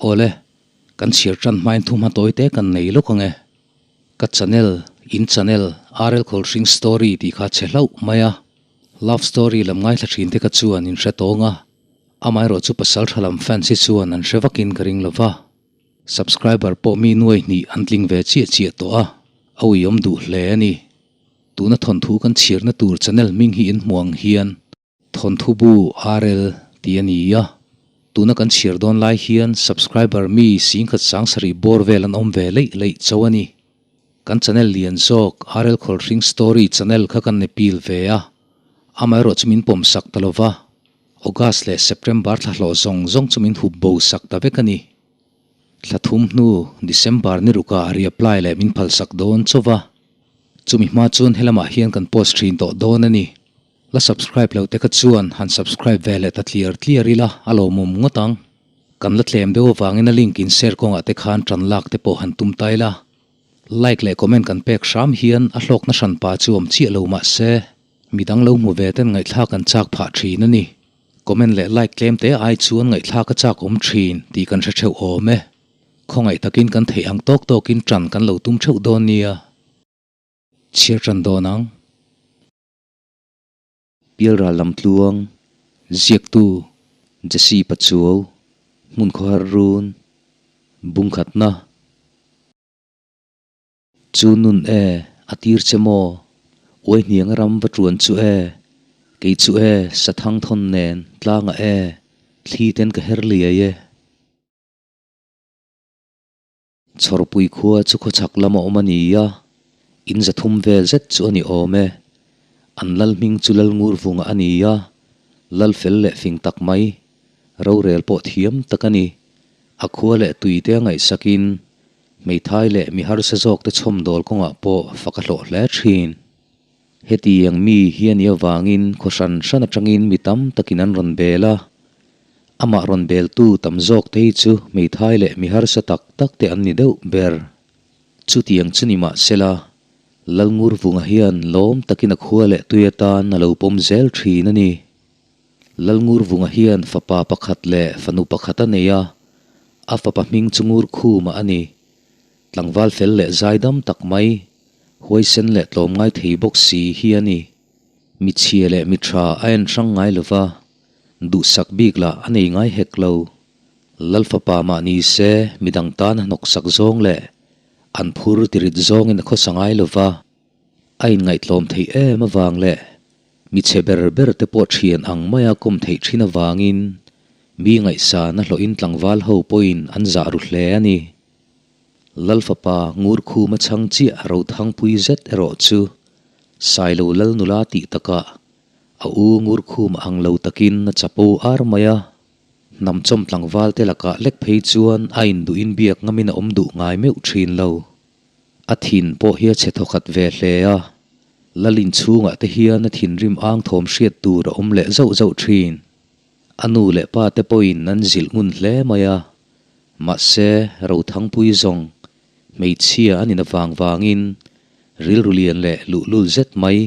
Awle, kan chhiar tan hmain thu hma tawi te kan nei lawk ang e. Ka channel, in channel, RL Khawlhring Story tih kha chhe hlauh mai a. Love story lam ngaithla thin te kha chuan in hre tawng a, amaherawh chu pasal tha lam fans hi chuan an hre vakin ka ring lova. Subscriber pawh mi nuai hnih an tling ve chiah chiah tawh a, a uiawm duh hle a ni. Tuna thawnthu kan chhirna tur channel hming hi in hmuh ang hian Thawnthu bu RL tih a ni a, tuna kan chhir dawn lai hian subscriber mi singkhat sangsarih bawr vel an awm ve leih leih chauh a ni. Kan channel lian zawk RL Khawlhring Story channel kha kan nepil ve a, amaherawh chu min pawm sak ta lova, August leh September thla hlawh zawng zawng chu min hup bo sak ta vek a ni. Thla thum hnu December ni rukah reapply leh min phal sak dawn chauh va, chumi hma chuan helamah hian kan post thin tawh dawn a ni. La subscribe lo te kha chuan han subscribe ve leh ta tliar tliar ila a lawmawm ngawt ang. Kan la tlem deuh avangin a link in share kawngah te khan tan lak te pawh han tum ta ila. Like leh comment kan pek hram hian a hlawkna hranpa chu awm chiah lo mah se midang lo hmu ve ten ngaihthlak an chak phah thin a ni. Comment leh like tlem te ai chuan ngaihthlak a chak awm thin tih kan hre theuh awm e. Khawngaih takin kan theih ang tawk tawkin tan kan lo tum theuh dawn nia. Chhiar tan dawn ang. Pialral lam tluang, ziaktu, Jesse Pachuau, hmun khawhar run, bungkhatna. Chu nun e, a tir che maw? Uai hniang ram va tuan chu e, kei chu e, sathang thawn nen, tlangah e, thli ten ka her liai e. Chhawrpui khua chu khawchhak lama awm a ni a, in zathum vel zet chu a ni awm e. An lal hming chu Lal Ngurvunga a ni a, lal fel leh fing tak mai, rorel pawh thiam tak a ni. A khua leh tui te a ngaihsakin, hmeithai leh mi harsa zawk te chhawmdawl kawngah pawh fak a hlawh hle thin. Hetiang mi hi a nih avangin khaw hran hran atangin mi tam takin an rawn bel a, amah rawn beltu tam zawk te hi chu hmeithai leh mi harsa tak tak te an ni deuh ber. Chutiang chu ni mahsela, Lalngurvunga hian lawm takin a khua leh tui atan a lo pawm zel thin a ni. Lalngurvunga hian fapa pakhat leh fanu pakhat a nei a, a fapa hming chu Ngurkhuma a ni. Tlangval fel leh zaidam tak mai, Huaisen leh tlawmngai thei bawk si hi a ni. Mi chhia leh mi tha a en hrang ngai lo va, duhsak bik lah a nei ngai hek lo. Lal fapa mah ni se midang tan a hnawksak zawng leh an phur tirit zawngin a khawsa ngai lo va, a inngaihtlawm theih em avang leh mi chhe ber ber te pawh thian ang maia kawm theih thin avangin mi ngaihsan a hlawhin tlangval ho pawhin an zah ru hle a ni. Lal fapa Ngurkhuma chhang chiah Rothangpui zet erawh chu Sailo Lal nula tih takah a u Ngurkhuma ang lo takin a chapo ar mai a. Hnam chawm tlangval te lakah lek phei chuan a induhin biak ngamin a awm duh ngai meuh thin lo. A thin pawh hi a chhe thawkhat ve hle a, Lal inchhungah te hian a thinrim ang thawm hriat tur a awm leh zauh zauh thin. A nu leh pa te pawhin an zilh ngun hle mai a, Mahse, Rothangpui zawng hmeichhia a nina vang vangin rilru lian leh luhlul zet mai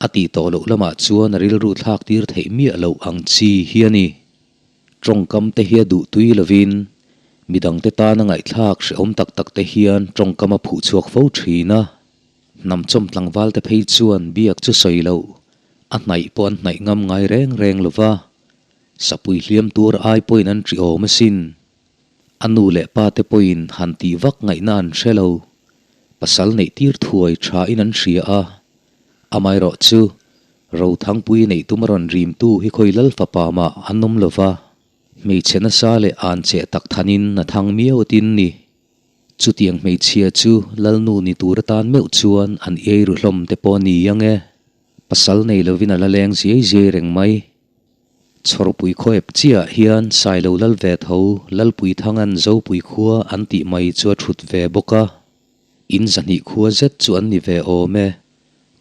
a tih tawh loh lamah chuan a rilru thlak tir theih miah loh ang chi hi a ni. Tawngkam te hi a duh tui lovin midangte tana ngaihthlak hrehawm tak tak te hian tawngkam a phuh chhuak fo thin a. Hnam chawm tlangval te phei chuan biak chu sawi loh a hnaih pawh an hnaih ngam ngai reng reng lova. Sapui hliam tur ai pawhin an ṭih awm asin. A nu leh pa te pawhin han tih vak ngaihna an hre lo. Pasal neih tir thuai ṭhain an hria a. Amaherawh chu, Rothangpui neih tum a rawn rimtu hi khawi lal fapa mah an awm lo va. Hmeichhe nasa leh an cheh tak thanin a thang miau atin ni. Chutiang hmeichhia chu lalnu ni tur atan meuh chuan an iai ru hlawm te pawh a ni ang e. Pasal nei lovin a la leng ziai ziai reng mai. Chhawrpui khaw ep chiah hian Sailo lal ve tho Lalpui Thangan Zopui khua an tih mai chu a thut ve bawk a. In zahnih khua zet chu an ni ve awm e.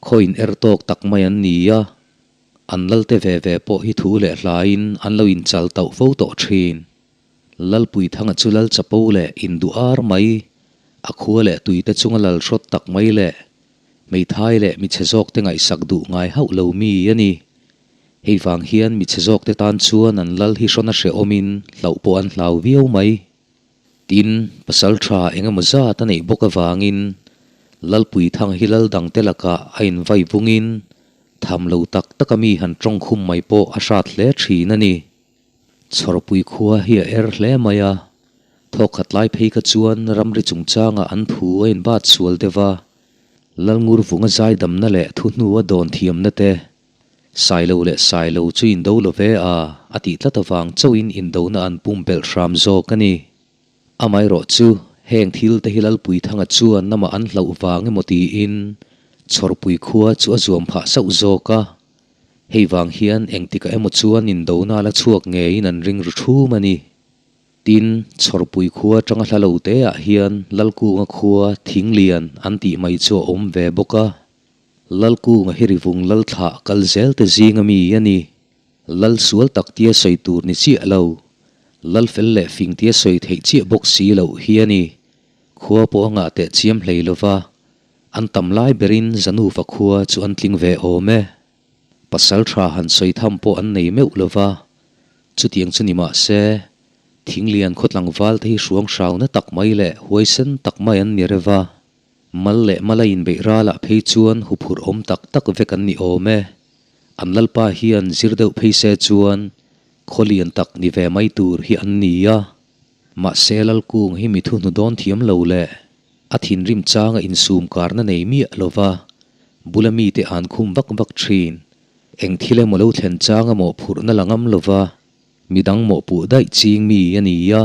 Khaw in er tawk tak mai an ni a. An lalte ve ve pawh hi thu leh hlain an lo inchal tauh fo tawh thin. Lalpui Thanga chu lal chapo leh induh ar mai, a khua leh tuite chunga lal hrawt tak mai leh hmeithai leh michhe zawkte ngaihsak duh ngai hauh lo mi a ni. Hei vang hian michhe zawkte tan chuan an lal hi hrawn a hrehawmin hlauh pawh an hlau viau mai. Tin, pasal tha engemaw zat a neih bawk avangin Lalpuithanga hi lal dangte lakah a invai vungin tham lo tak taka mi han tawng khum mai pawh a hrat hle thin a ni. Chhawrpui khua hi a er hle mai a, thawkkhat lai phei kha chuan ramri chungchangah an thu a inbat sual deuh a, Lalngurvunga zaidamna leh thuhnua dawn thiamna te, Sailo leh Sailo chu indo lo ve a, a tih tlat avang chauhin indona an pumpelh hram zawk a ni. Amaherawh chu, heng thil te hi Lalpuithanga chuan amah an hlauh vang emaw tiin Chhawrpui khua chu a zuam phah sauh zawk a. Hei vang hian engtikah emaw chuan indona la chhuak ngeiin an ring ru thum a ni. Tin, Chhawrpui khua atanga hla lo te ah hian Lalkunga khua Thinglian an tih mai chu a awm ve bawk a. Lalkunga hi rivung lal thlah kal zel te zing a mi a ni. Lal sual tak tia sawi tur ni chiah lo, lal fel leh fing tia sawi theih chiah bawk si loh hi a ni. Khua pawh a ngah teh chiam hlei lo va, an tam lai berin Zanuva khua chu an tling ve awm e. Pasal tha han sawi tham pawh an nei meuh lo va, chutiang chu ni mah se, Thinglian khaw tlangval te hi hruang hrauna tak mai leh huaisen tak mai an ni reuh a. Mal leh mala inbeih ralah phei chuan huphurh awm tak tak vek an ni awm e. An lalpa hian zir deuh phei se chuan khaw lian tak ni ve mai tur hi an ni a. Mahse Lalkung hi mi thuhnu dawn thiam lo leh a thinrim changa insum karna nei miah lova bula mite an khum vak vak thin. Eng thil emaw lo thlen changa mawhphurhna la ngam lova midang mawhpuh daih ching mi a ni a.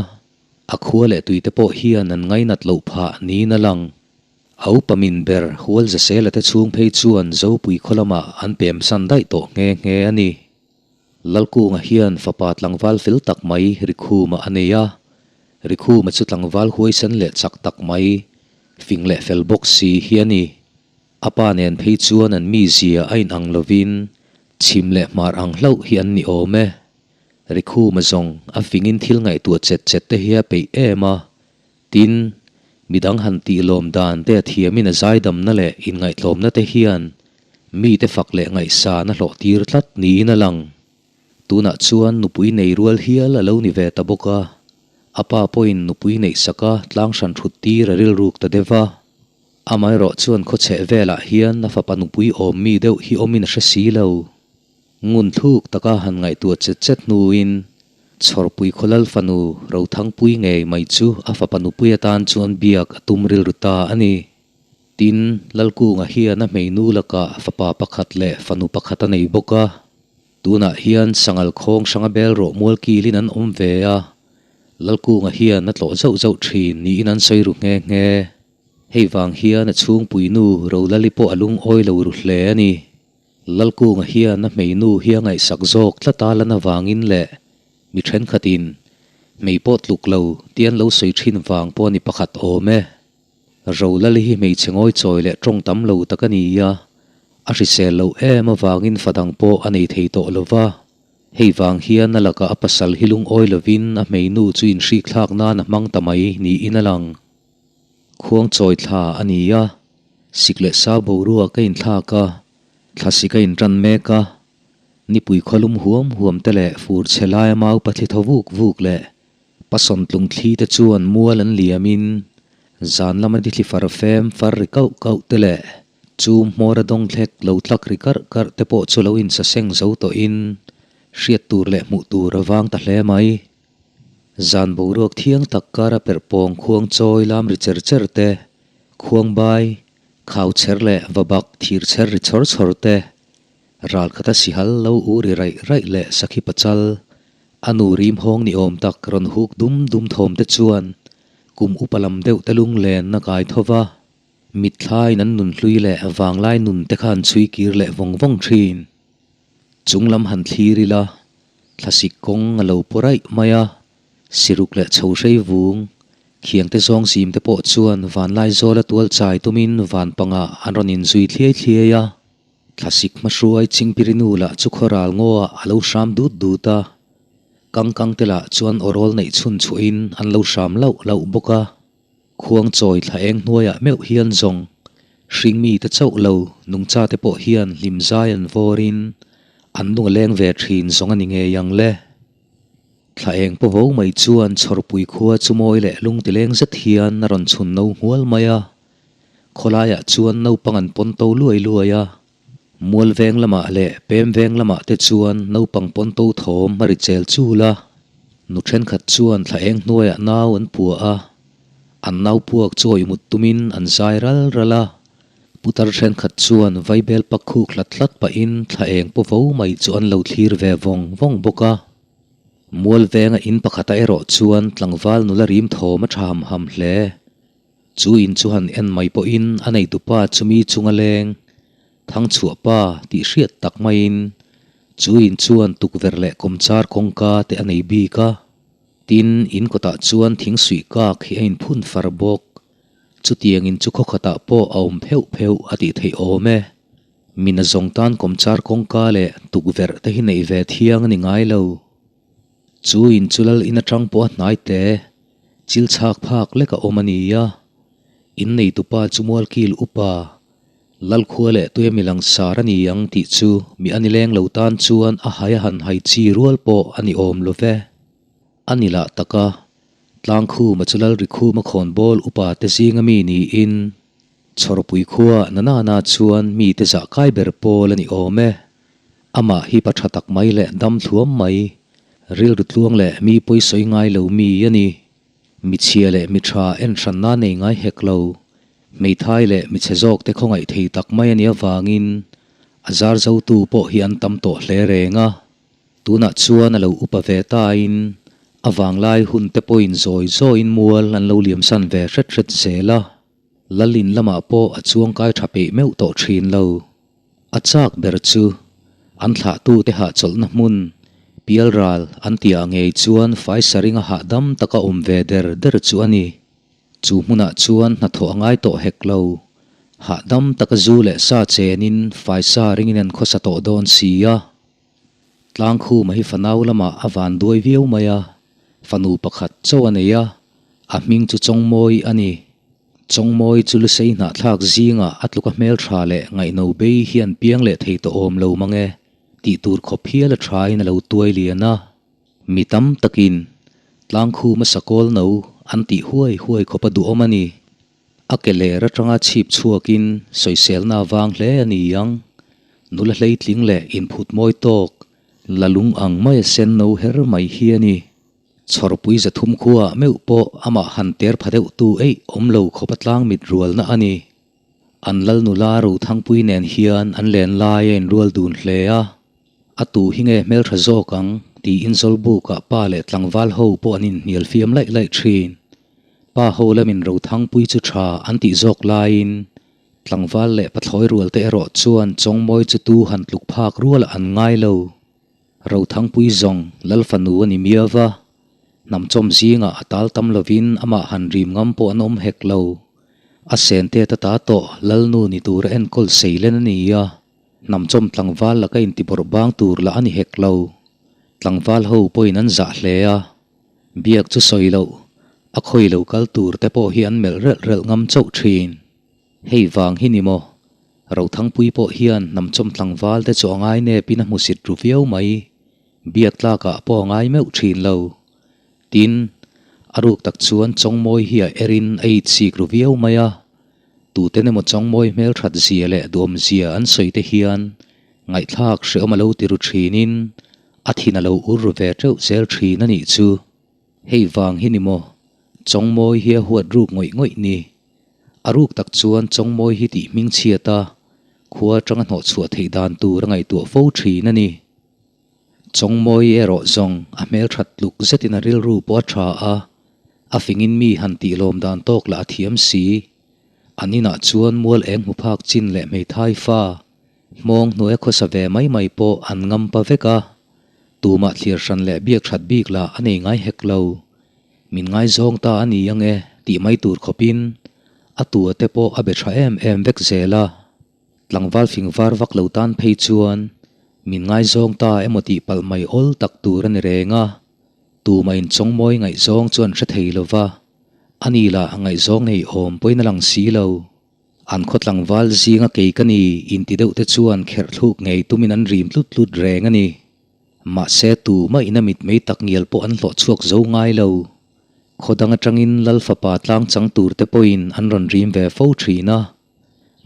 A khua leh tuite pawh hian an ngainat loh phah niin a lang. A upa min ber hual Zasela te chhung phei chuan Zopui khaw lamah an pem san daih tawh nghe nghe a ni. Lalkunga hian fapa tlangval fel tak mai Rikhuma a nei a. Rikhuma chu tlangval huaisen leh chak tak mai, fing leh fel bawk si hi a ni. A pa nen phei chuan an mizia a inang lovin chhim leh hmar ang hlauh hi an ni awm e. Rikhuma zawng a fingin thil ngaihtuah chet chet te hi a peih em a, tin, midang han tih lawm dan te a thiamin a zaidamna leh inngaihtlawmna te hian mite fak leh ngaihsan a hlawh tir tlat niin a lang. Tunah chuan nupui nei rual hial a lo ni ve ta bawk a, a pa pawhin nupui neihsak a tlang hran thut tir a rilruk ta deuh va. Amaherawh chuan khawchheh velah hian a fapa nupui awm mi deuh hi awmin a hre si lo. Ngun thluk taka han ngaihtuah chet chet hnuin Chhawrpui Khawlal fanu Rothangpui ngei mai chu a fapa nupui atan chuan biak a tum rilru ta a ni. Tin, Lalkunga hian a hmeinu lakah fapa pakhat leh fanu pakhat a nei bawk a. Tunah hian Sangal khawng hranga bel rawh mual kilin an awm ve a, Lalkunga hian a tlawh zauh zauh thin niin an sawi ru nghe nghe. Hei vang hian a chhungpuinu Rolali pawh a lungawi lo ru hle a ni. Lalkunga hian a hmeinu hi a ngaihsak zawk tlat a lan avangin leh mi thenkhatin hmei pawh tluk lo tih an lo sawi thin vang pawh a ni pakhat awm e. Rolali hi hmeichhe ngawi chawi leh tawng tam lo tak a ni a, a hrisel loh em avangin fa dang pawh a nei thei tawh lo va. Hei vang hian a lakah a pasal hi lungawi lovin a hmeinu chu inhrikthlak nan a hmang ta mai niin a lang. Khuangchawi thla a ni a, sik leh sa boruak a inthlak a, thlasik a intan mek a, nipui khawlum huam huam te leh fur chhe laia mau pathli thaw vuk vuk leh pasawn tlung thli te chuan mual an liamin zan lama nithli far fem far ri kauh kauh te leh chum hmawra dawng thlek lo tlak ri karh karh te pawh chu lo insaseng zo tawhin hriat tur leh hmuh tur a vang ta hle mai. Zan boruak thiang tak kara perh pawng khuang chawi lam ri cher cher te, khuang bai, khau chher leh va bak thir chher ri chhawr chhawr te, ral khata sihal lo u ri raih raih leh sakhi pachal, a nu rim hawng ni awm tak rawn huk dum dum thawm te chuan kum upa lam deuh te lunglen a kai tho va, mitthlaiin an nun hlui leh vanglai nun te kha an chhui kir leh vawng vawng thin. Chung lam han thlir ila, thlasik kawng a lo paw raih mai a, siruk leh chho hrei vung, khiangte zawng zim te pawh chuan vanlai zawla tual chai tumin van pangah an rawn inzui thliai thliai a. Thlasik hmahruai Chingpirinu lah chu khawral ngaw ah a lo hram dut dut a, kangkang te lah chuan awrawl neih chhun chhuahin an lo hram lauh lauh bawk a. Khuang chawi thla eng hnuaiah meuh hian zawng hringmi te chauh lo nungcha te pawh hian hlim zai an vawrin an lung a leng ve thin zawng a ni ngei ang le. Thla eng paw vo mai chuan Chhawrpui khua chu mawi leh lungtileng zet hian a rawn chhun no nghual mai a. Khawlaiah chuan naupang an pawn to luai luai a. Mual veng lamah leh pem veng lamah te chuan naupang pawn to thawm a ri chel chul a. Nu thenkhat chuan thla eng hnuaiah nau an pua a. An nau puak chu awih mut tumin an zai ral ral a. Putar thenkhat chuan vaibel pak khuk hlat hlat pahin thla eng paw vo mai chu an lo thlir ve vawng vawng bawk a. Mual venga in pakhata erawh chuan tlangval nula rim thawm a tha ham ham hle. Chu in chu han en mai pawhin a neitupa chu mi chunga leng, Thangchhuah pa tih hriat tak maiin chu in chuan tukverh leh kawmchar kawngka te a nei bik a. Tin, in kawtah chuan thing suih kak hi a inphun far bawk. Chutiang in chu khaw khatah pawh a awm pheuh pheuh a tih theih awm e. Mina zawng tan kawmchar kawngka leh tukverh te hi neih ve thiang a ni ngai lo. Chu in chu lal in atang pawh a hnai te, chil chhak phak lek a awm a ni a. In neitupa chu mualkil upa, Lalkhua leh tuia mi langsar a ni ang tih chu mi a ni leng lo tan chuan a hai a han hai chi rual pawh a ni awm lo ve. A ni lah tak a, Tlangkhuma chu Lalrikhuma khawnbawl upa te zinga mi niin Chhawrpui khua na nana chuan mite zah kai ber pawl a ni awm e. Amah hi pa tha tak mai leh dam thluam mai, rilru tluang leh mi pawisawi ngai lo mi a ni. Michhia leh mi tha en hranna nei ngai hek lo, hmeithai leh michhe zawk te khawngaih thei tak mai a nih avangin a zar zotu pawh hi an tam tawh hle reng a. Tunah chuan a lo upa ve tain a vanglai hun te pawhin zawi zawiin mual an lo liamsan ve hret hret zel a. Lalin lamah pawh a chuangkai tha peih meuh tawh thin lo. A chak ber chu an thlahtute hahchawlhna hmun, pialral an tihah ngei chuan Faisaringa hahdam taka awm ve der der chu a ni. Chu hmunah chuan hnathawh a ngai tawh hek lo. Hahdam taka zu leh sa chenin Faisa ringin an khawsa tawh dawn si a. Tlangkhuma hi fanau lamah a van duai viau mai a, fanu pakhat chauh a nei a, a hming chu Chawngmawi a ni. Chawngmawi chu lusei hnahthlak zingah a tluka hmeltha leh ngaihno bei hian piang leh thei tawh awm lo mang e tih tur khawp hial a thain a lo tuai lian a. Mi tam takin Tlangkhuma sakawl no an tih huai huai khawp a duhawm a ni. A ke ler atanga chhip chhuakin sawiselna a vang hle a ni ang. Nula hleitling leh inphut mawi tawk, la lung ang mai a sen no her mai hi a ni. Chhawrpui 300 khuaah meuh pawh amah han ter pha deuhtu eih awm lo khawp a tlang mit rualna a ni. An lal nula Rothangpui nen hian an len lai a inrual dun hle a. A tu hi nge hmeltha zawk ang tiin Zawlbukah pa leh tlangval ho pawh an inhnial fiam laih laih thin. Pa ho lamin Rothangpui chu tha an tih zawk laiin tlangval leh pathlawi rual te erawh chuan Chawngmawi chu tu han tluk phak rualah an ngai lo. Rothangpui zawng Lal fanu a ni miau va, hnamchawm zingah a tal tam lovin amah han rim ngam pawh an awm hek lo. A sen te ta ta tawh Lalnu ni tura enkawl seilen a ni a. Hnamchawm tlangval laka intibawrh bang tur lah a ni hek lo. Tlangval ho pawhin an zah hle a, biak chu sawi loh, a khawi lo kal tur te pawh hi an melh relh relh ngam chauh thin. Hei vang hi ni maw? Rothangpui pawh hian hnamchawm tlangval te chu a ngai nepin a hmusit ru viau mai. Biak tlakah pawh a ngai meuh thin lo. Tin, a ruk tak chuan Chawngmawi hi a erin a itsik ru viau mai a. Tuten emaw Chawngmawi hmelthat zia leh duhawm zia an sawi te hian ngaihthlak hrehawm a lo ti ru thinin a thin a lo ur ru ve teuh zel thin a nih chu. Hei vang hi ni maw Chawngmawi hi a huat ruk ngawih ngawih ni. A ruk tak chuan Chawngmawi hi tih hming chhiat a, khua atanga hnawh chhuah theih dan tur a ngaihtuah fo thin a ni. Chawngmawi erawh zawng a hmelthat tluk zetin a rilru pawh a tha a, a fingin mi han tih lawm dan tawk lah a thiam si. An inah chuan mual eng hmu phak chin leh hmeithai fa, hmawng hnuaia khawsa ve mai mai pawh an ngam pa vek a, tumah thlir hran leh biak that bik lah a nei ngai hek lo. Min ngaizawng ta a ni ang e tih mai tur khawpin a tua te pawh a be tha em em vek zel a. Tlangval fing var vak lo tan phei chuan min ngaizawng ta emaw tih palh mai awl tak tur a ni reng a, tumah in chawngmawi ngaihzawng chu an hre thei lo va, a ni lah ngaihzawng nei awm pawhin a lang si lo. An khaw tlangval zinga kei ka ni inti deuh te chuan kherh thluk ngei tumin an rim tlut tlut reng a ni. Mahse tumah in a mitmei tak ngial pawh an hlawh chhuak zo ngai lo. Khaw dang atangin Lal fapa tlang chang tur te pawhin an rawn rim ve fo thin a.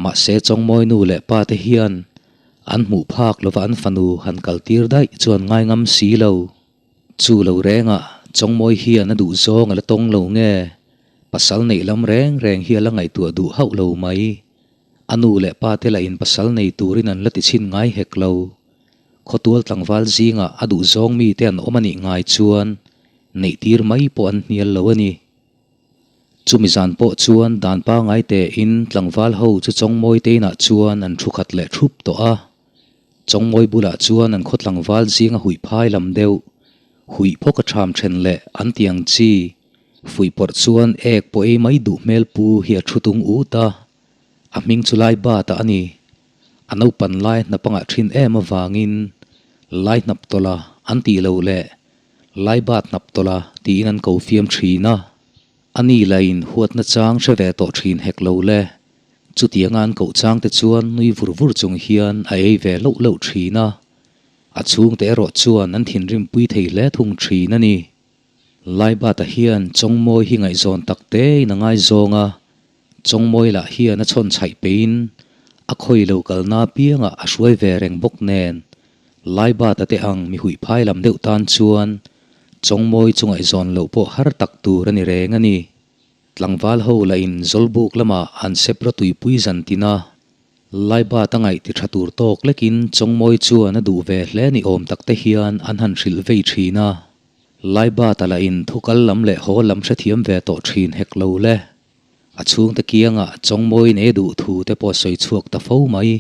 Mahse Chawngmawi nu leh pa te hian an hmuh phak lova an fanu han kal tir daih chuan ngai ngam si lo. Chu lo rengah Chawngmawi hian a duh zawng a la tawng lo nge? Pasal neih lam reng reng hi a la ngaihtuah duh hauh lo mai. A nu leh pa te lah in pasal nei turin an la ti chhin ngai hek lo. Khawtual tlangval zingah a duh zawng mite an awm a nih ngai chuan neih tir mai pawh an hnial lo a ni. Chumi zan pawh chuan dan pangai tein tlangval ho chu Chawngmawi te inah chuan an thu khat leh thup tawh a. Chawngmawi bulah chuan an khaw tlangval zinga huih phai lam deuh, huih phawk a ṭham ṭhen leh an ti ang chi, fuih pawrh chuan ek pawh ei mai duh hmel pu hi a thu tung ut a. A hming chu Lai Bat-a a ni. A naupan lai hnap a ngah ṭhin em avangin Lai hnap tawlha an tih loh leh Lai Bat hnap tawlha tiin an ko fiam ṭhin a. A ni lain huatna chang hre ve tawh ṭhin hek lo le. Chutianga an koh chang te chuan nui vur vur chung hian a ei ve loh loh ṭhin a. A chhungte erawh chuan an thinrim pui thei hle thung ṭhin a ni. Laibata hian Chawngmawi hi ngaihzawn tak tein a ngaizawng a, Chawngmawi lah hian a chhawn chhaih peiin a khawi lo kalna apiangah a hruai ve reng bawk nen Laibata te ang mi huih phai lam deuh tan chuan Chawngmawi chu ngaihzawn loh pawh har tak tur a ni reng a ni. Tlangval ho lah in Zawlbuk lamah an sepra tuipui zan tin a, Laibat a ngaih ti tha tur tawk lekin Chawngmawi chuan a duh ve hle ni awm tak te hian an han hrilh vei thin a. Laibat a lah in thu kal lam leh haw lam hrethiam ve tawh thin hek lo le. A chhungte kiangah Chawngmawi nei duh thu te pawh sawi chhuak ta fo mai.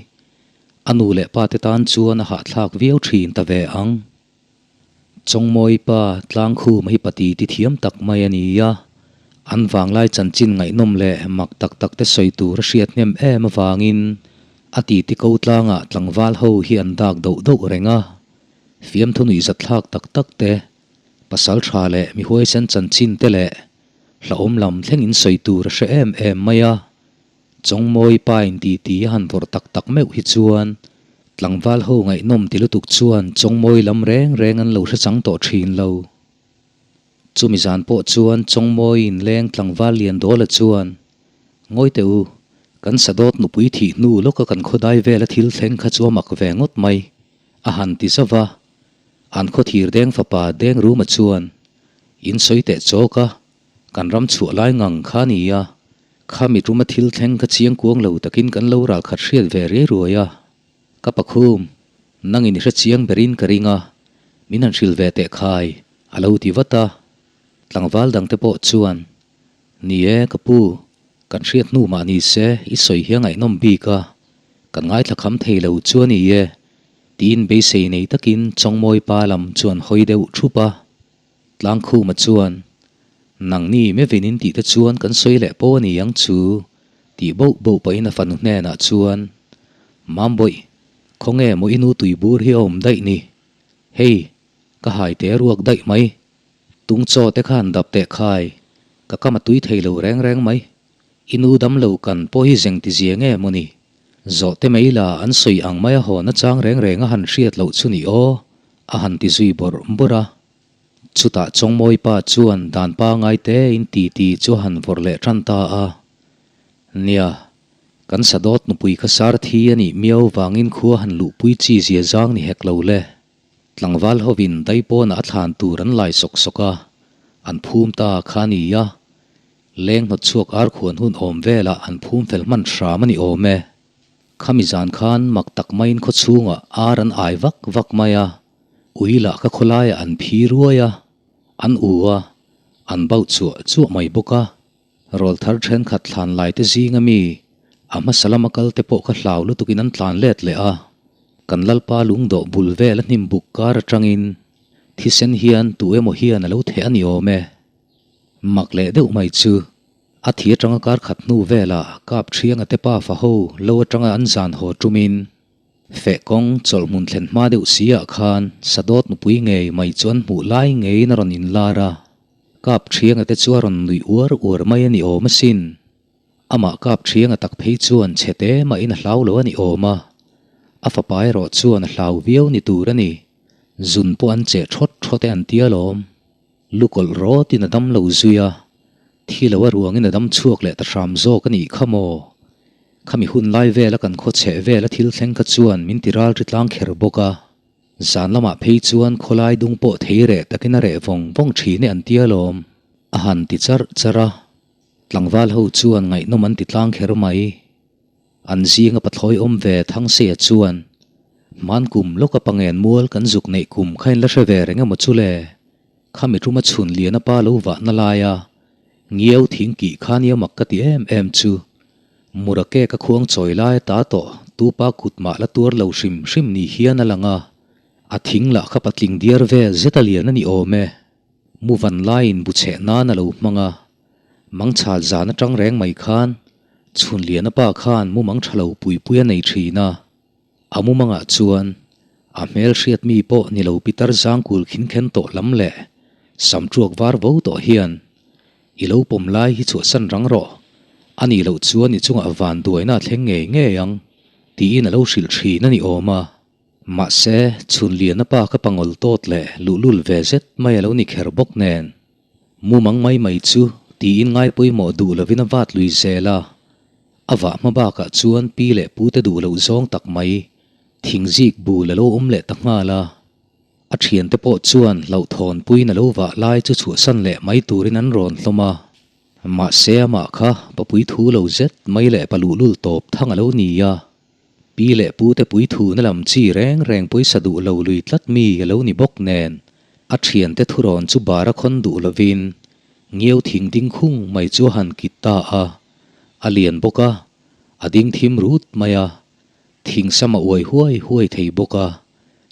A nu leh pa te tan chuan a hahthlak viau thin ta ve ang. Chawngmawi pa Tlangkhuma hi pati ti thiam tak mai a ni a, an vanglai chanchin ngaihnawm leh mak tak tak te sawi tur a hriat hnem em avangin a titi ko tlangah tlangval ho hi an dak doh doh reng a, fiamthu nuihzat thlak tak tak te, pasal tha leh mi huaisen chanchin te leh hlauhawm lam thlengin sawi tur a hre em em mai a. Chawngmawi pa in titi a han vawrh tak tak meuh hi chuan tlangval ho ngaihnawm ti lutuk chuan Chawngmawi lam reng reng an lo hre chang tawh thin lo. Chumi zan pawh chuan Chawngmawi in leng tlangval lian dawla chuan, Ngawi teh u, kan sadawt nupui thih hnu lawka kan khawdai vela thil thleng kha chu a mak ve ngawt mai, a han ti zauh va. An khawthir deng fapa deng ruma chuan, In sawi teh chawk a, Kan ram chhuah lai ngang kha a ni a, khami tuma thil thleng kha chiang kuang lo takin kan lo ral khat hriat ve riai ruai a. Ka pakhum, nangin i hre chiang berin ka ring a, min han hrilh ve teh khai, a lo ti vat a. Tlangval dangte pawh chuan, Ni e, ka pu, kan hriat hnu mah ni se i sawi hi a ngaihnawm bik a, kan ngaithla kham thei lo chu a ni e, tiin beisei nei takin Chawngmawi pa lam chuan hawi deuh thup a. Tlangkhuma chuan, Nangni mevin in tih te chuan kan sawi leh pawh a ni ang chu, tih boh boh pahin a fanu hnenah chuan, Mambawih, khawnge maw i nu tuibur hi a awm daih ni? Hei, ka hai te ruak daih mai. Tung chaw te khan dap teh khai, ka kam a tui thei lo reng reng mai. I nu dam lo kan pawh hi zeng ti zia nge maw ni? Zawh te mai la an sawi ang mai a haw na chang reng reng a han hriat loh chu ni aw, a han ti zui bawrh bawrh a. Chutah Chawngmawi pa chuan dan pangai tein titi chu a han vawrh leh tan ta a. Nia, kan sadawt nupui kha sar thi a nih miau vangin khua han luhpui chi zia zang ni hek lo le. Tlangval hovin daipawnah a thlan tur an lai sawk sawk a, an phum ta kha a ni a. Leng hnawt chhuak ar khuan hun awm velah an phum fel hman hram a ni awm e. Khami zan khan mak tak maiin khaw chhungah ar an ai vak vak mai a. Ui lah ka khawlaiah an phi ruai a, an u a, an bauh chuah chuah mai bawk a. Rawlthar thenkhat thlan lai te zinga mi a hmasa lama kal te pawh kha hlau lutukin an tlan let leh a. Kan Lalpa lungdawh bul vel a hnim buk kar atangin thisen hian tu emaw hian a lo theh a ni awm e. Mak leh deuh mai chu a thi atanga kar khat hnu velah kap thianga te pa fa ho lo atanga an zan haw tumin Feh kawng chawlh hmun thlen hma deuh si ah khan Sadawt nupui ngei mai chu an hmuh lai ngeiin a rawn inlar a, Kap Thianga te chu a rawn nuih uar uar mai a ni awm asin. Amah Kap Thianga tak phei chuan chhe te mahin a hlau lo a ni awm a, a fapa erawh chuan a hlau viau ni tur a ni. Zun pawh an cheh thawt thawt e an tia lawm. Lukawlh rawtin a dam lo zui a, thi lo a ruangin a dam chhuak leh ta hram zawk a nih kha maw? Khami hun lai vela kan khaw chheh vela thil thleng kha chuan min ti ral ri tlang kher bawk a. Zan lamah phei chuan khawlai dung pawh thei reh takin a reh vawng vawng thin e an tia lawm. A han ti charh charh a, tlangval ho chuan ngaihnawm an ti tlang kher mai. An zinga pathlawi awm ve Thangseia chuan, Hman kum lawka pangen mual kan zuk neih kum kha in la hre ve reng emaw chu le? Khami tuma chhun liana pa lo vahna laia ngiau thing kih kha nia mak ka ti em em chu. Mura cake a khuang chawi lai ta tawh tupa kut mah la tuar lo hrim hrim ni hian a lang a, a thing lah kha patling diar vel zet a lian a ni awm e. Mu van laiin bu chheh nan a lo hmang a, mangchhal zan atang reng mai khan Chhunliana pa khan mumang tha lo pui pui a nei thin a, a mumangah chuan a hmel hriat mi pawh ni lo pitar zangkul khin khen tawh lam leh sam tuak var vo tawh hian I lo pawm lai hi chhuahsan rang rawh, a nih loh chuan i chungah van duaina a thleng ngei ngei ang tiin a lo hrilh thin a ni awm a. Mahse, Chhunliana pa ka pangawl tawt leh luhlul ve zet mai a lo ni kher bawk nen. Mumang mai mai chu tiin ngai pawimawh duh lovin a vat lui zel a, a vah hma bakah chuan pi leh pute duh loh zawng tak mai thingzik bul a lo awm leh ta nghal a. A thiante pawh chuan hlauhthawn puiin a lo vah lai chu chhuahsan leh mai turin an rawn hlawm a. Mahse amah kha papui thu lo zet mai leh pa luhlul tawp thang a lo ni a. Pi leh pute puithuna lam chi reng reng pawisa duh lo lui tlat mi a lo ni bawk nen, a thiante thurawn chu bar a khawn duh lovin ngiau thing ding khung mai chu a han kit ta a, a lian bawk a, a ding thim rut mai a, thing sam a uai huai huai thei bawk a,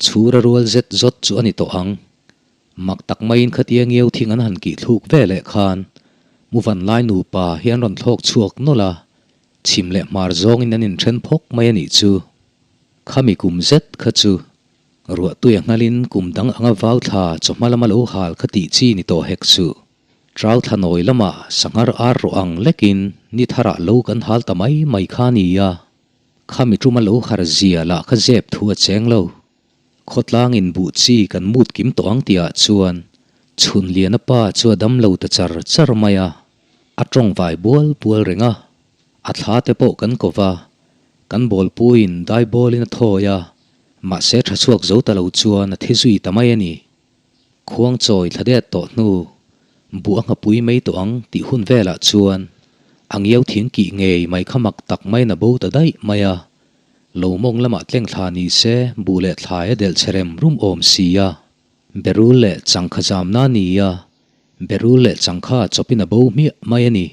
chhura rual zet zawt chu a ni tawh ang. Mak tak maiin khatia ngiau thing an han kih thluk ve leh khan Muvanlai nupa hi an rawn thlawk chhuak nawlh a, Chhim leh hmar zawngin an inthen phawk mai a nih chu. Khami kum zet kha chu ruahtui a nghalin kum dang anga vau thla chawhma lama lo hal kha tih chi ni tawh hek suh. Trau thla nawi lamah sanghar ar rawh ang lekin ni tharah lo kan hal ta mai mai kha a ni a. Khami tuma lo har zia lah kha zep thu a cheng lo. Khawtlangin buh chi kan mut kim tawh ang tihah chuan Chhunliana pa chu a dam lo ta char char mai a. A tawng vai bual bual reng a, a thla te pawh kan ko va, kan bawlpuiin daibawlin a thawi a, mahse tha chhuak zo ta lo chuan a thi zui ta mai a ni. Khuangchawi thla det tawh hnu, buh a nghapui mai tawh ang tih hun velah chuan a ngiau thing kih ngei mai kha mak tak maiin a bo ta daih mai a, lo mawng lamah tleng thla ni se buh leh thlai a delh che rem rum awm si a, berul leh changkha zamna a ni a, Berul leh changkha chawpin a bo hmiah mai a ni.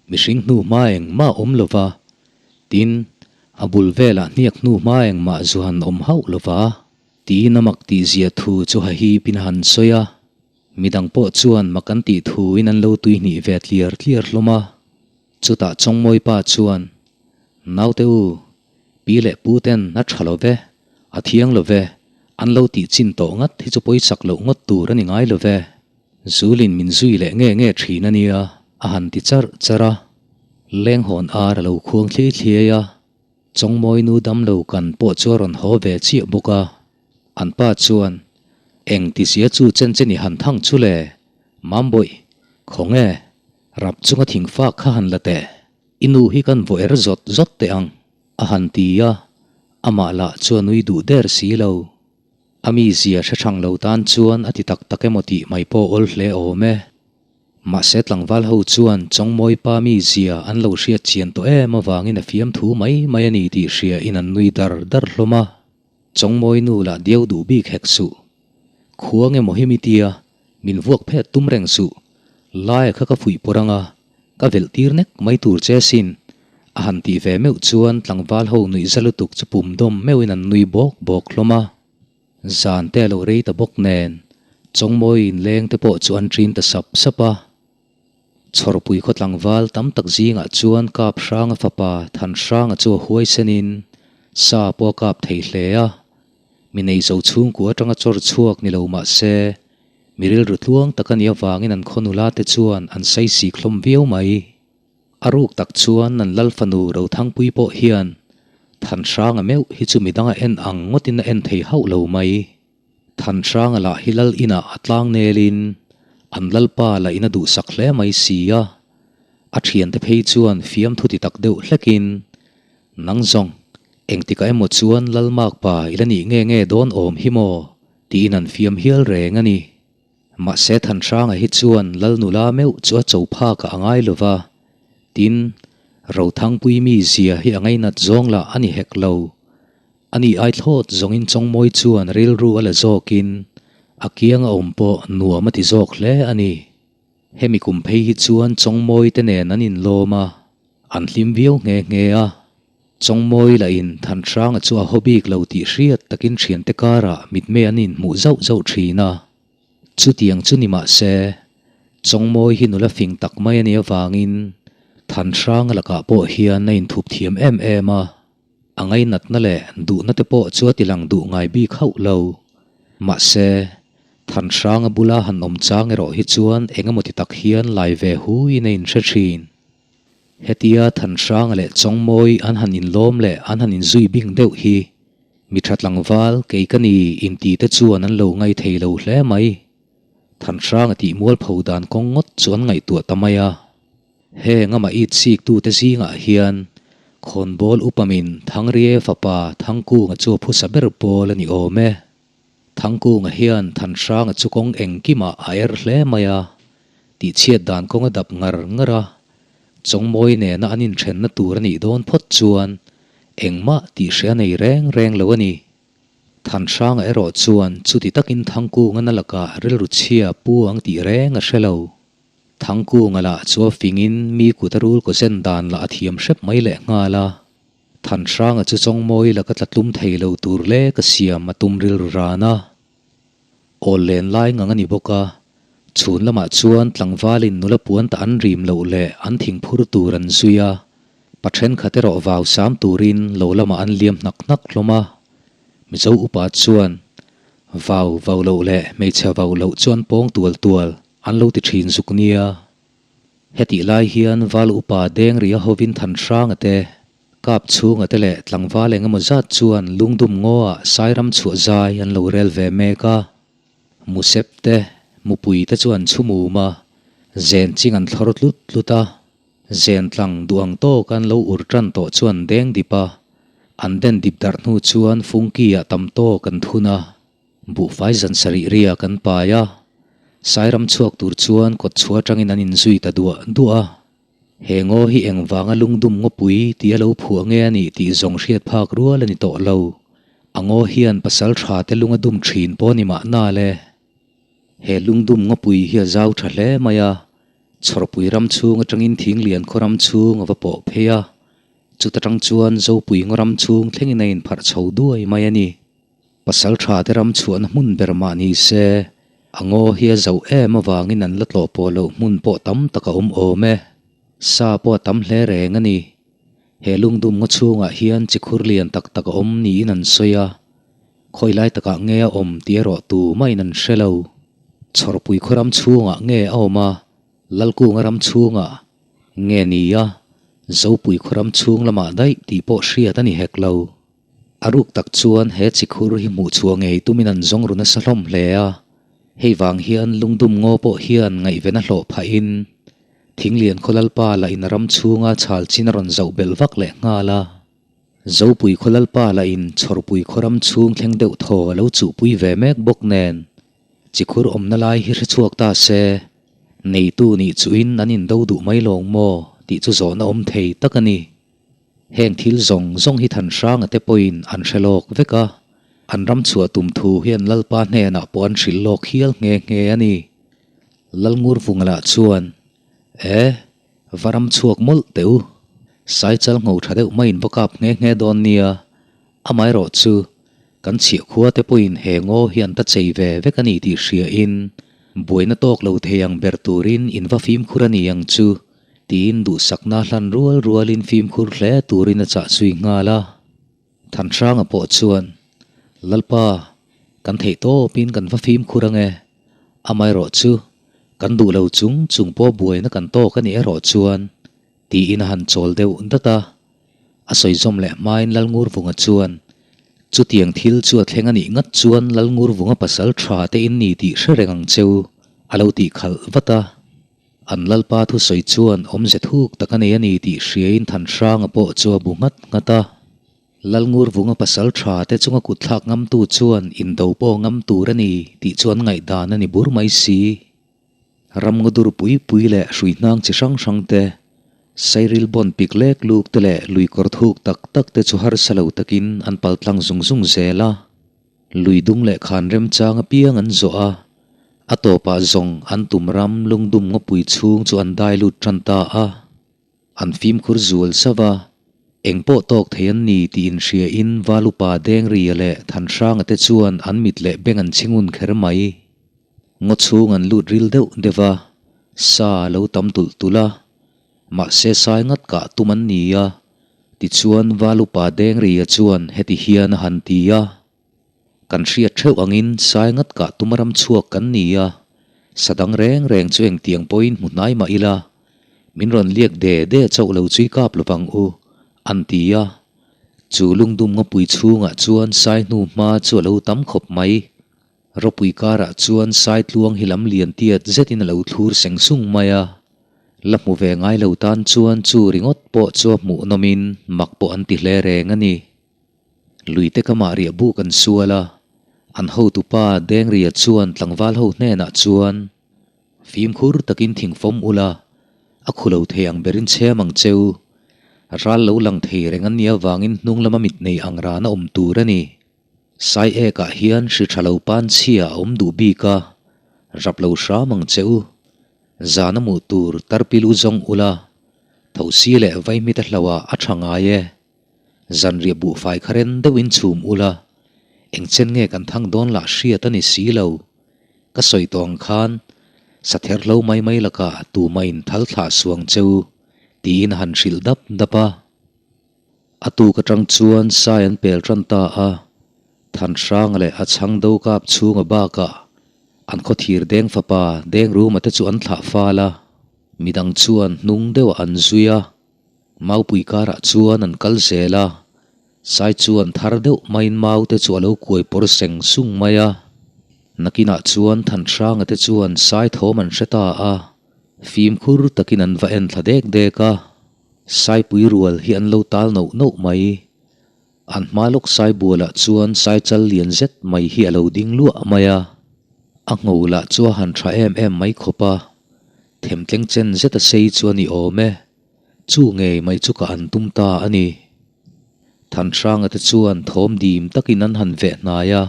Mihring hnu hma engmah awm lo va, tin, a bul velah hniak hnu hma engmah zu han awm hauh lo va, tiin a mak tihzia thu chu hahipin a han sawi a. Midang pawh chuan mak an tih thuin an lo tuihnih ve tliar tliar hlawm a. Chutah Chawngmawipa chuan, Naute u, Pi leh pu ten a tha lo ve, a thiang lo ve, an lo tih chin tawh ngat hi chu pawisak loh ngawt tur a ni ngai lo ve. Zulin min zui leh nge nge thin a nia, a han ti charh charh a. Lenghawn ar a lo khuang thliai thliai a, Chawngmawi nu damlo kan pawh chu a rawn haw ve chiah bawk a. An pa chuan, Eng ti zia chu chen chen i han thang chu le, Mambawih, khawnge, rap chunga thingfak kha han la teh. I nu hi kan vaw er zawt zawt teh ang, a han ti a, amah lah chu a nui duh der si lo. A mizia hre thang lo tan chuan a ti tak tak emaw tih mai pawh awl hle awm e. Mahse tlangval ho chuan Chawngmawi pa mizia an lo hriat chian tawh em avangin a fiamthu mai mai a ni tih hria in an nui dar dar hlawm a. Chawngmawi nu lah diau duh bik hek suh. Khuang emaw hi mi tia, min vuak phet tum reng suh. Laia kha ka fuih pawr anga, ka velh tir nek mai tur che sin. A han tih ve meuh chuan tlangval ho nuih za lutuk chu pum dawm meuhin an nui bawk bawk hlawm a. Zan te a lo rei ta bawk nen, Chawngmawi inleng te pawh chu an ṭin ta sap sap a. Chhawrpui khaw tlangval tam tak zingah chuan kap hranga fapa Thanhranga chu a huaisenin sa pawh a kap thei hle a. Mi nei zo chhungkua atanga chawr chhuak ni lo mah se, mi rilru tluang tak a nih avangin an khaw nula te chuan an saisik hlawm viau mai. A ruk tak chuan an lal fanu Rothangpui pawh hian Thanhranga meuh hi chu midang a en ang ngawtin a en thei hauh lo mai. Thanhranga lah hi lal inah a tlang nelin an lalpa lah in a duhsak hle mai si a. A thiante phei chuan fiamthu ti tak deuh hlekin, Nang zawng, engtikah emaw chuan Lalmakpa i la nih nge nge dawn awm hi maw? tiin an fiam hial reng a ni. Mahse Thanhranga hi chuan Lal nula meuh chu a cho phakah a ngai lo va, tin, Rothangpui mi zia hi a ngainat zawng lah a ni hek lo. A ni ai thlawt zawngin Chawngmawi chuan rilru a la zawkin a kiang a awm pawh nuam a ti zawk hle a ni. Hemi kum phei hi chuan Chawngmawi te nen an inlawm a, an hlim viau nghe nghe a. Chawngmawi lahin Thanhranga chu a haw bik lo tih hriat takin thiante karah mitmei an inhmuh zauh zauh thin a. Chutiang chu ni mah se, Chawngmawi hi nula fing tak mai a nih avangin Thanhranga lakah pawh hian a inthup thiam em em a. A ngainatna leh duhna te pawh chu a tilang duh ngai bik hauh lo. Mahse, Thanhranga bula han awm chang erawh hi chuan eng emaw ti tak hian lai ve huiin a inhre thin. Hetia Thanhranga leh Chawngmawi an han inlawm leh an han inzui bing deuh hi mi tha tlangval kei ka ni inti te chuan an lo ngai thei lo hle mai. Thanhranga tih mualpho dan kawng ngawt chu an ngaihtuah ta mai a. Heng amah it siktute zingah hian khawnbawl upamin Thangrie fapa Thangkunga chu a phusa ber pawl a ni awm e. Thangkunga hian Thanhranga chu kawng engkimah a er hle mai a, tihchhiat dan kawng a dap ngar ngar a, Chawngmawi nena an inthenna tur a nih dawn phawt chuan engmah tihhre a nei reng reng lo a ni. Thanhranga erawh chuan chuti takin Thangkunga na lakah rilru chhia pu ang tih reng a hre lo. Thangkunga lah chu a fingin mi kut a rul kaw zen dan lah a thiam hrep mai leh nghal a. Thanhranga chu Chawngmawi laka tla tlum thei lo tur lek a siam a tum rilru ran a. Awl len lai ngang a ni bawk a, chhun lamah chuan tlangvalin nula puan ta an rim loh leh an thingphur tur an zui a, pa thenkhat erawh vau sam turin lo lamah an liam hnak hnak hlawm a. Mizo upa chuan vau vau loh leh hmeichhe vau loh chuan pawng tual tual An lo ti thin zuk nia. Hetih lai hian Val upa Dengria hovin Thanhranga te, Kap chhunga te leh tlangval eng emaw zat chuan lungdum ngaw-ah Sairam chhuah zai an lo rel ve mek a. Musep te, mupui te chu an chhum um a, zen ching an thlawr tlut tlut a. Zen tlang duh ang tawk an lo ur tan tawh chuan deng dip a, an den dip darh hnu chuan fungki-ah tam tawk an thun a. Buhfai zan sarih ria kan pai a, Sairam chhuak tur chuan kawt chhuah atangin an inzui ta duah duah a. He ngaw hi engvanga lungdum ngawpui tih a lo phuah nge a nih tih zawng hriat phak rual a ni tawh lo. A ngaw hian pasal tha te lung a dum thin pawh a ni mahna le. He lungdum ngawpui hi a zau tha hle mai a, Chhawrpui ram chhung atangin Thinglian khaw ram chhung a va pawh phei a, chuta tang chuan Zopui ngaw ram chhung thlengin a inpharh chho duai mai a ni. Pasal tha te ram chhuahna hmun ber mah ni se, a ngaw hi a zoh em avangin an la tlawh pawh loh hmun pawh tam tak a awm awm e. Sa pawh a tam hle reng a ni. He lungdum ngaw chhungah hian chi khur lian tak tak a awm niin an sawi a, khawi lai takah nge a awm tih erawh tu mahin an hre lo. Chhawrpui khaw ram chhungah nge a awm a, Lalkunga ram chhungah nge ni a, Zopui khaw ram chhung lamah daih tih pawh hriat a ni hek lo. A ruk tak chuan he chikhur hi hmuh chhuah ngei tumin an zawng ru nasa hlawm hle a, hei vang hian lungdum ngaw pawh hian ngaihven a hlawh phahin Thinglian khaw lalpa lah in a ram chhunga chhal chin a rawn zauh belh vak leh nghal a. Zopui khaw lalpa lah in Chhawrpui khaw ram chhung thleng deuh thaw a lo chuhpui ve mek bawk nen chikhur awmna lai hi hre chhuak ta se, neitu nih chuhin an indo duh mai lawng maw tih chu zawhna awm thei tak a ni. Heng thil zawng zawng hi Thanhranga te pawhin an hre lawk vek a, an ram chhuah tum thu hian Lalpa hnenah pawh an hrilh lawk hial nghe nghe a ni. Lalngurvunga lah chuan, E, va ram chhuak mawlh teh u. Saichal ngho tha deuh maiin va kap nghe nghe dawn nia, amaherawh chu kan chhiah khua te pawhin he ngaw hi an ta chei ve vek a ni tih hriain buaina tawk lo thei ang ber turin in va fimkhur a ni ang chu. Tiin duhsakna hlan rual rualin fimkhur hle turin a chah zui nghal a. Thanhranga pawh chuan, Lalpa, kan theih tawpin kan va fimkhur ange. Amaherawh chu, kan duh lo chung chung pawh buaina kan tawk a nih erawh chuan, tiin a han chawl deuh dat a. A sawi zawm leh hmain Lalngurvunga chuan, Chutiang thil chu a thleng a nih ngat chuan Lalngurvunga pasal tha te in ni tih hre reng ang cheu, a lo tih khalh vat a. An Lalpa thusawi chuan awmze thuk tak a nei a ni tih hriain Thanhranga pawh chu a bu nghat nghat a. Lalngurvunga pasal tha te chunga kutthlak ngamtu chuan indo pawh ngam tur a ni tih chu an ngaihdan a ni bur mai si. Ramngaw dur pui pui leh hrui hnang chi hrang hrang te, sairil bawn pik lek luk te leh lui kawr thuk tak tak te chu harsa lo takin an pal tlang zung zung zel a. Lui dung leh khan remchang apiang an zawh a, a tawpah zawng an tum ram lungdum ngawpui chhung chu an dai lut tan ta a. An fimkhur zual sauh a, eng pawh tawk thei an ni tih inhriain Valupa Dengria leh Thanhranga te chuan an mit leh beng an chhingun kher mai. Ngaw chhung an lut ril deuh deuh a, sa a lo tam tulh tulh a, mahse sai ngat kah tum an ni a, tichuan Valupa Dengria chuan heti hian a han ti a. Kan hriat theuh angin sai ngat kah tum a ram chhuak kan ni a, sa dang reng reng chu engtiang pawhin hmu hnai mah ila, min rawn liak de de chauh lo chui kap lovang u, an ti a. Chu lungdum ngawpui chhungah chuan sai hnu hma chu a lo tam khawp mai. Ropui karah chuan sai tluang hi lam lian tiat zetin a lo thlur seng sung mai a, la hmu ve ngai lo tan chuan chu ringawt pawh chu a hmuh nawmin mak pawh an ti hle reng a ni. Luite kamah riah buk an sual a, an hotupa Dengria chuan tlangval ho hnenah chuan, Fimkhur takin thingfawm ula, a khu lo thei ang berin chhem ang cheu. Ral lo lang thei reng an nih avangin hnung lama mit nei ang ran a awm tur a ni. Sai ekah hian hri tha lo pan chhia a awm duh bik a, rap lo hram ang cheu. Zan a muh tur tarpilu zawng ula, thosi leh vaihmit a hlauhah a tha ngai e. Zanriah buhfai kha ren deuhin chhum ula, engchen nge kan thang dawn lah hriat a ni si lo. Ka sawi tawh ang khan, sather hlo mai mai lakah tumah in thal thlah suang cheu, tiin a han hrilh dap dap a. A tuk atang chuan sai an pel tan ta a, Thanhranga leh a chhang do kap chhunga bakah an khawthir deng fapa Dengruma te chu an thlah fal a, midang chuan hnung deuhah an zui a. Maupui karah chuan an kal zel a, Sai chuan thar deuh maiin mau te chu a lo kuai pawr seng sung mai a. Nakinah chuan Thanhranga te chuan Sai thawm an hre ta a, fimkhur takin an va en thla dek dek a, Saipui rual hi an lo tal noh noh mai. An hma lawk Sai bualah chuan Sai chal lian zet mai hi a lo ding luah mai a, a ngho lah chu a han tha em em mai khawp a, themtleng chen zet a sei chu a ni awm e. Chu ngei mai chu ka an tum ta a ni. Thanhranga te chuan thawm dim takin an han veh hnai a,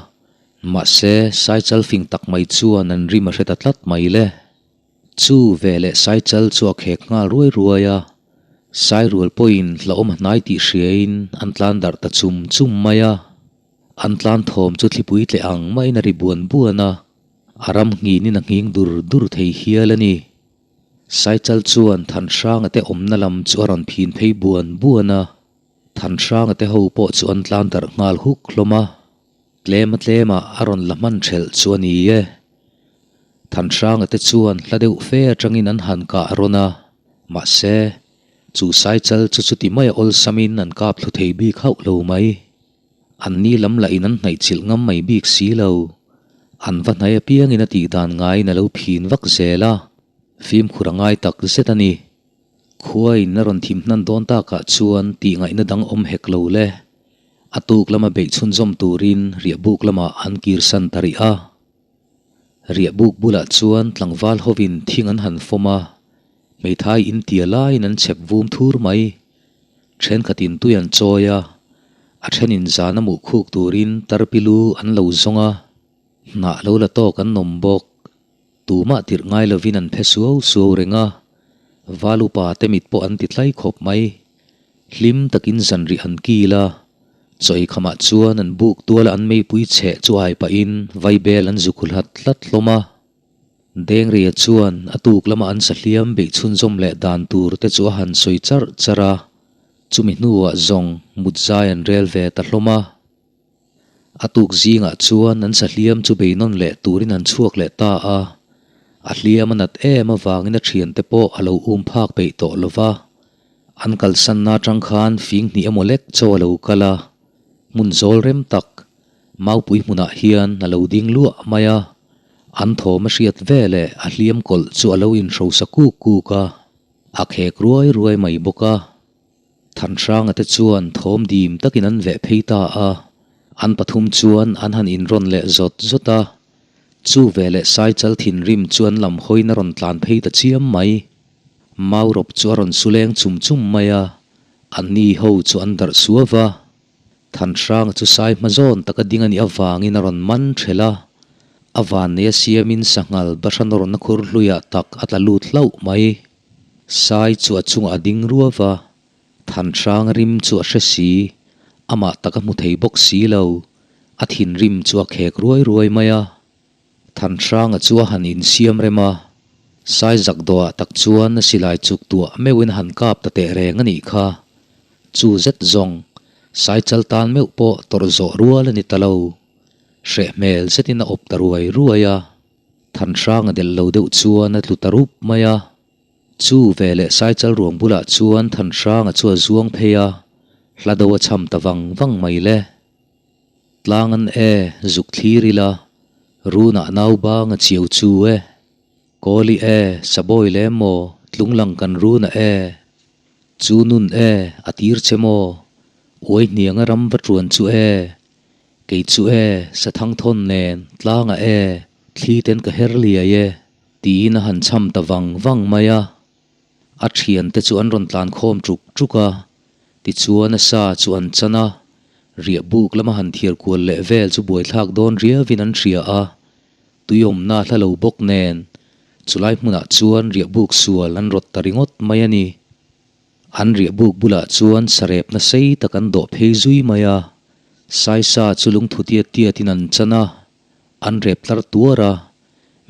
mahse Saichal fing tak mai chuan an rim a hre ta tlat mai le. Chu veleh Saichal chu a khek nghal ruai ruai a, Sairual pawhin hlauhawm a hnai tih hriain an tlan darh ta chum chum mai a. An tlan thawm chu thlipui tleh ang maiin a ri buan buan a, a ram nghinin a nghing dur dur thei hial a ni. Saichal chuan Thanhranga te awmna lam chu a rawn phin phei buan buan a, Thanhranga te ho pawh chu an tlan darh nghal huk hlawm a, tlem a tlemah a rawn la hman thelh chu a ni e. Thanhranga te chuan hla deuh fe atangin an han kah rawn a, mahse, chu Saichal chu chuti maia awlsamin an kap thlu thei bik hauh lo mai. An ni lam lahin an hnaihchilh ngam mai bik si lo. An va hnai apiangin a tih dan ngaiin a lo phin vak zel a, fimkhur a ngai tak zet a ni. Khuain a rawn thim hnan dawn takah chuan tih ngaihna dang awm hek lo le. A tuk lama beih chhunzawm turin riahbuk lamah an kirsan ta rih a. Riahbuk bulah chuan tlangval hovin thing an han fawm a, hmeithai intia laiin an chhep vum thur mai. Thenkhatin tui an chawi a, a thenin zan a muh khuk turin tarpilu an lo zawng a, hnah lo la tawk an awm bawk. Tumah tirh ngai lovin an phe suau suau reng a, val upa te mit pawh an ti tlai khawp mai. Hlim takin zanrih an kil a, chawi khamah chuan an buk tuala an meipui chheh chu ai pahin vaibel an zu khu hlat hlat hlawm a. Dengria chuan a tuk lama an sahliam beih chhunzawm leh dan tur te chu a han sawi charh charh a, chumi hnuah zawng mut zai an rel ve ta hlawm a. A tuk zingah chuan an sahliam chu beinawn leh turin an chhuak leh ta a, a hliam a nat em avangin a thiante pawh a lo um phak peih tawh lo va, an kalsanna atang khan fing hnih emaw lek chaw a lo kal a, hmun zawl rem tak. Maupui hmunah hian a lo ding luah mai a, an thawm a hriat veleh a hliam kawlh chu a lo inhrosa kuk kuk a, a khek ruai ruai mai bawk a. Thanhranga te chuan thawm dim takin an veh phei ta a, an pathum chuan an han inrawn leh zawt zawt a, chu veleh Saichal thinrim chu an lam hawiin a rawn tlan phei ta chiam mai. Maurawp chu a rawn su leng chum chum mai a, anni ho chu an darh suau va. Thanhranga chu sai hma zawn taka ding a nih avangin a rawn man ṭhelh a, a vanneia siamin sanghal bahra nawrna khur hluiah tak a tla lut hlauh mai. Sai chu a chungah a ding ruau va, Thanhranga rim chu a hre si, amah tak a hmu thei bawk si lo, a thinrim chu a khek ruai ruai mai a. Thanhranga chu a han insiam rem a, Sai zakdawhah tak chuan a silai chuk tuah meuhin a han kap ta teh reng a nih kha. Chu zet zawng, Sai chal tan meuh pawh tawrh zawh rual a ni ta lo. Hreh hmel zetin a awp ta ruai ruai a. Thanhranga delh lo deuh chuan a tlu ta rup mai a. Chu veleh Saichal ruang bulah chuan Thanhranga chu a zuang phei a, hla do a cham ta vang vang mai le. Tlang an e, zuk thlir ila, runah nau bang a chiau chu e. Kawli e, sabawi le maw, tlunglang kan runah e. Chu nun e, a tir che maw, uai hnianga ram va tuan chu e. Kei chu e, sathang thawn nen, tlangah e, thli ten ka her liai e, tiin a han cham ta vang vang mai a. A thiante chu an rawn tlan khawm ṭuk ṭuk a, tichuan a sa chu an chan a, riah buk lama han thiar kual leh vel chu buaithlak dawn riauin an hria a, tuiawmna hla lo bawk nen chulai hmunah chuan riah buk sual an rawt ta ringawt mai a ni. An riah buk bulah chuan sarepna sei tak an dawh phei zui mai a, saisa chu lungthu tiat tiatin an chan a, an rep tlar tuar a,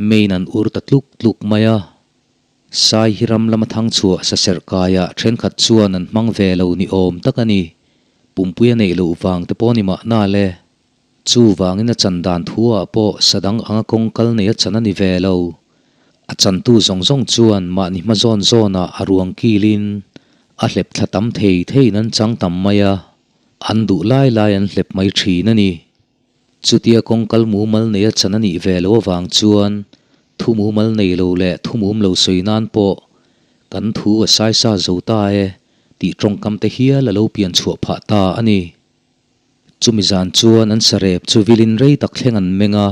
main an ur ta tluk tluk mai a. Sai hi ram lama thang chhuah sa serh kaiah thenkhat chuan an hmang ve lo ni awm tak a ni. Pumpui a neih loh vang te pawh ni mahna le. Chuvangin a chan dan thuah pawh sa dang anga kawng kal nei a chan a ni ve lo. A chantu zawng zawng chuan mahni hma zawn zawnah a ruang kilin a hlep thla tam thei theiin an chang tam mai a, an duh lai lai an hlep mai thin a ni. Chutia kawngkal mumal neia chan a nih ve loh avang chuan thu mumal nei lo leh thu mum lo sawi nan pawh kan thu a saisa zo ta e tih tawngkam te hial a lo pian chhuah phah ta a ni. Chumi zan chuan an sarep chu vilin rei tak thleng an meng a,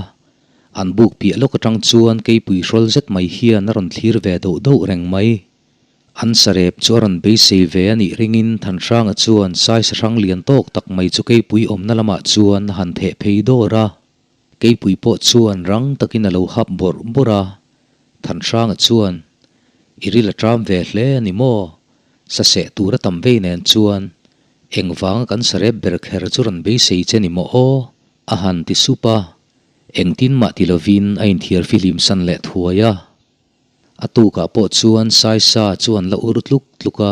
an buk piah lawk atang chuan keipui hrawl zet mai hian a rawn thlir ve doh doh reng mai. An sarep chu a rawn beisei ve a nih ringin Thanhranga chuan sai sahrang lian tawk tak mai chu keipui awmna lamah chuan a han theh phei dawr a. Keipui pawh chuan rang takin a lo hap bawrh bawrh a. Thanhranga chuan, I ril a ṭam ve hle a ni maw? Sa seh tur a tam vei nen chuan engvanga kan sarep ber kher chu rawn beisei che ni maw aw? a han ti sup a. Engtin mah ti lovin a inthiar fihlim san leh thuai a. A tukah pawh chuan Saisa chu an la ur tluk tluk a,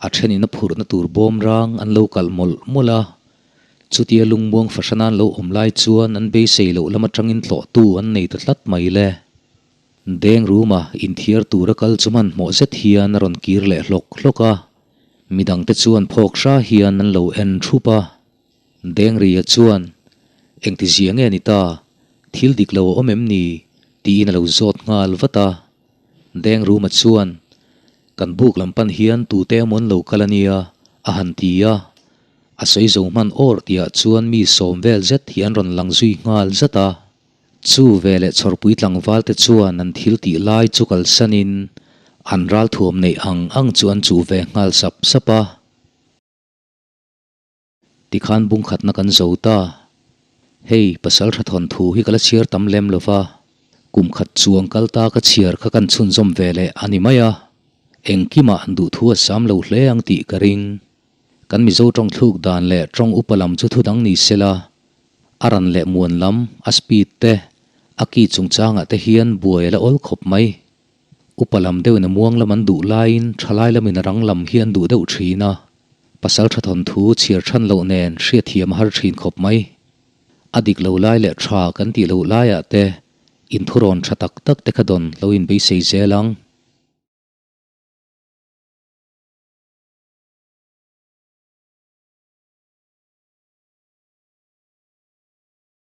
a thenin a phurhna tur bawm rang an lo kalh mawlh mawlh a. Chutia lungmuang fahran an lo awm lai chuan an beisei loh lam atangin tlawhtu an nei ta tlat mai le. Deng ruma inthiar tura kal chu hmanhmawh zet hian a rawn kir leh hlawk hlawk a, midangte chuan phawk hra hian an lo en thup a. Dengria chuan, Engti zia nge ni ta? Thil dik lo a awm em ni? tiin a lo zawt nghal vat a. Dengruma chuan, Kan buk lam pan hian tute emaw an lo kal a nia, a han ti a. A sawi zo hman awr tihah chuan mi sawm vel zet hi an rawn lang zui nghal zat a. Chu veleh chhawrpui tlangval te chuan an thil tih lai chu kalsanin an ralthuam neih ang ang chu an chuh ve nghal sap sap a. Tikhan bung khatna kan zo ta. Hei, pasal tha thawn thu hi ka la chhiar tam lem lo va, kum khat chuang kal ta ka chhiar kha kan chhunzawm ve leh a ni mai a. Engkimah an duh thu a sam lo hle ang tih ka ring. Kan Mizo tawng thluk dan leh tawng upa lam chu thu dang ni sela, a ran leh muan lam, a speed te, a ki chungchangah te hian buai a la awl khawp mai. Upa lam deuhin a muang lam an duh laiin thalai lamin a rang lam hi an duh deuh thin a. Pasal tha thawn thu chhiar than loh nen hriatthiam a har thin khawp mai. A dik lo lai leh tha kan tih loh laiah te inthurawn tha tak tak te kha dawn lo inbeisei zel ang.